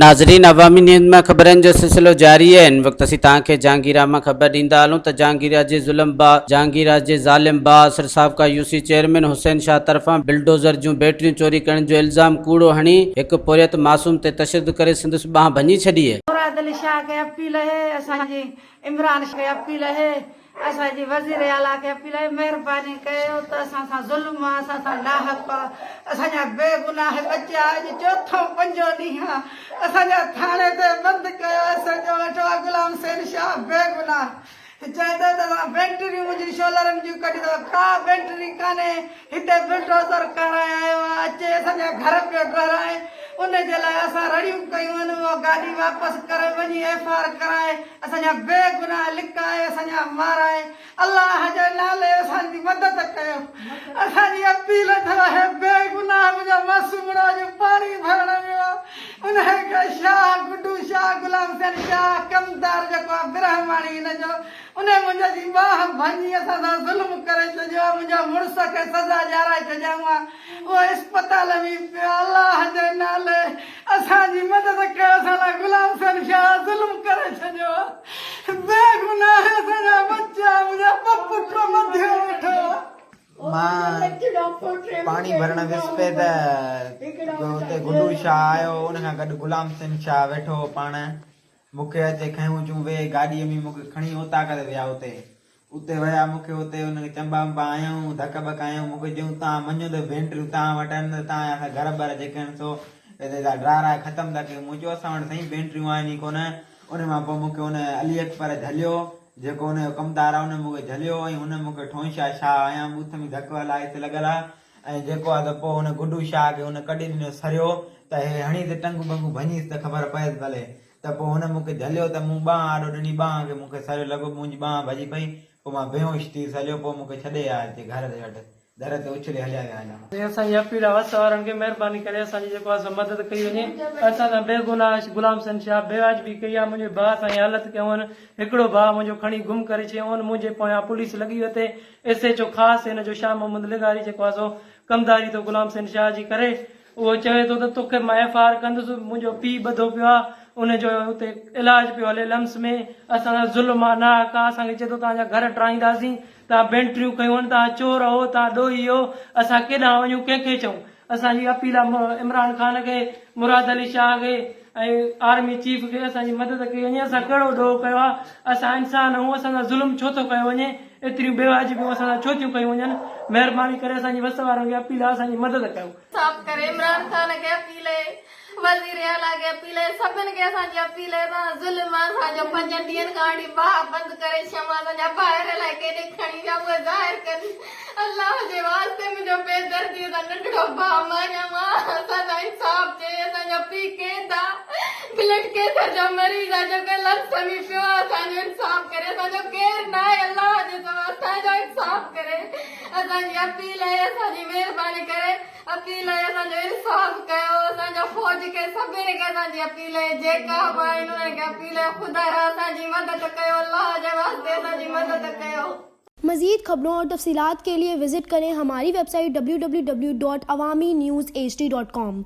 ناظرين عوامي نيوز مان خبرن جو سلسلو جاري آهي هن وقت اسين توهان کي جهانگيرا مان خبر ڏيندا هلون ته جهانگيرا جي ظلم با جهانگيرا جي ظالم بااثر سابقه يوسي چيئرمين حسين شاهه طرفان بلڊوزر جون بيٽريون چوري ڪرڻ جو الزام ڪوڙو هڻي هڪ پورهيت معصوم تي تشدد ڪري سندس ٻانهن ڀڃي ڇڏي. مراد علي شاهه کي اپيل اهي اسان جي عمران کي اپيل اهي اسان جي وزير اعليٰ کي اپيل آهي مهرباني ڪيو ته اسان سان ظلم آ اسان سان ناحق آ اسان جا بيگناهه ٻچا اڄ چوٿون پنجون ڏينهن آ اسان جا ٿاڻي تي بند ڪيو ايس ايچ او ويٺو آ غلام حسين شاهه بيگناهه چئي ٿو ته توهان بينٽريون منهنجي شولرن جون ڪڍي اٿو ڪا بينٽري ڪانهي هتي بلڊوزر ڪارائي آيو آ اچي اسان جا گهر پيو ڊهرائي ان جي لاء اسان رڙيون ڪيون آهن اها گاڏي واپس ڪري وڃي ايف آر ڪرائي اسان جا بي گناهه لڪائي اسان جا مارائي الله جي نالي اسان جي مدد ڪيو اسان جي اپيل اٿو هي بي گناهه منهنجا معصومڙو اڄ پاڻي ڀرڻ ويو آ انهي کي شاهه گڊو شاهه غلام حسين شاهه ڪمدار جيڪو آ برهماڻي هن جو انهي منهنجي جي ٻانهن ڀڃي اسان سان ظلم ڪري ڇڏيو آ منهنجا مڙس کي سزا ڏيارائي ڇڏيائون آ اهو اسپتال ۾ پيو آ الله جي نالي اسان جي مدد ڪيو اسان لاء غلام حسين شاهه ظلم ڪري ڇڏيو آ بي گناهه اسان جا ٻچا منهنجا ٻه پٽ مٿيو ويٺو آ. مان پاڻي ڀرڻ ويس پئي ته اتي گڊو شاهه آيو ان کان گڏ غلام حسين شاهه ويٺو هو پاڻ مون کي اچي کنيو چون وي گاڏيء ۾ مون کي کڻي اوطاق تي ويا اتي اتي ويا مون کي اتي انهن کي چنبا ونبا هنيائون ڌڪ ٻڪ هنيائون مون کي چيائون تان مڃو ته بينٽريون تان وٽ آهن ته تان اسان گهر ٻر جيڪي آهن سو هتي ٿا ڊاهرائي ختم ٿا ڪيون مون چيو اسان وٽ سائين بينٽريون آهن ئي ڪونه ان مان پوء مون کي ان علي اڪبر جهليو جيڪو ان جو ڪمدار آهي ان مون کي جهليو ۽ هن مون کي ٺونشا شاهه هنيا ٻوٿ ۾ ڌڪ الائي هتي لڳل آهي ۽ جيڪو آ ته پوء هن گڊو شاهه کي هن ڪڍي ڏنو سريو ته هي هڻيس ٽنگون ٻنگون ڀڃيس ته خبر پئيس ڀلي ته پوء هن مون کي جهليو ته مون ٻانهن آڏو ڏني ٻانهن کي مون کي سريو لڳو منهنجي ٻانهن ڀڄي پئي پوء مان بيهوش ٿي سليو پوء مون کي ڇڏي آيا اچي گهر وٽ در تي اڇلي هليا ويا هليا. سائين اسان جي اپيل آ وس وارن کي مهرباني ڪري اسان جي جيڪو آ سو مدد ڪئي وڃي اسان سان بيگناهه غلام حسين شاهه بيواجبي ڪئي آ منهنجي ڀاء سان هي حالت ڪيون هڪڙو ڀاء منهنجو کڻي گم ڪري ڇڏيائون منهنجي پويان پوليس لڳي وتي ايس ايڇ او خاص هن جو شاهه محمد لغاري جيڪو آهي سو ڪمداري ٿو غلام حسين شاهه جي ڪري اهو چوي ٿو ته توکي مان ايف I R ڪندس منهنجو پيء ٻڌو پيو آهي ان جو اتي علاج پيو هلي لمس ۾ اسان سان ظلم آهي ناحق آهي اسان کي چئي ٿو توهان جا گهر ٽرائينداسين توهان بينٽريون کنيون آهن توهان چور آهو توهان ڏوهي آهو اسان ڪيڏانهن وڃون ڪنهن کي چئون اسان جي اپيل آهي عمران خان کي مراد علي شاهه کي ۽ آرمي چيف کي اسان جي مدد ڪئي وڃي اسان ڪهڙو ڏوهه ڪيو آهي اسان انسان آهيون اسان سان ظلم ڇو ٿو ڪيو وڃي ايتريون بي واجبيون اسان سان ڇو ٿيون ڪيون وڃن مهرباني ڪري اسان جي وس وارن کي اپيل آهي اسان جي مدد ڪيو. انصاف ڪري عمران خان کي اپيل اهي وزير اعليٰ کي اپيل اهي سڀن کي اسان جي اپيل اهي ته ظلم آهي اسان جو پنجن ڏينهن کان وٺي باهه بند ڪري ڇڏيون اسان جا ڀائر الائي ڪيڏي کڻي ويا اهي ظاهر ڪن الله جي واسطي منهنجو بي دردي سان ننڍڙو ڀاء ماريائون آ اسان سان انصاف ٿئي اسان جو پيء قيد آ بلڊ ڪينسر جو مريض آ جيڪو لمس ۾ پيو آ اسان جو انصاف ڪري اسان جو ڪير ناهي الله جي سوا اسان جو انصاف ڪري اسان جي اپيل آهي اسان جي مهرباني ڪري اپيل آهي اسان جو انصاف ڪيو اسان جو فوج کي سڀني کي اسان جي اپيل آهي جيڪا به آهن انهن کي اپيل آهي خدا را اسان جي مدد ڪيو الله جي واسطي اسان جي مدد ڪيو. मज़ीद खबरों और तफसीलात के लिए विज़िट करें हमारी वेबसाइट www.awamiNewsHD.com।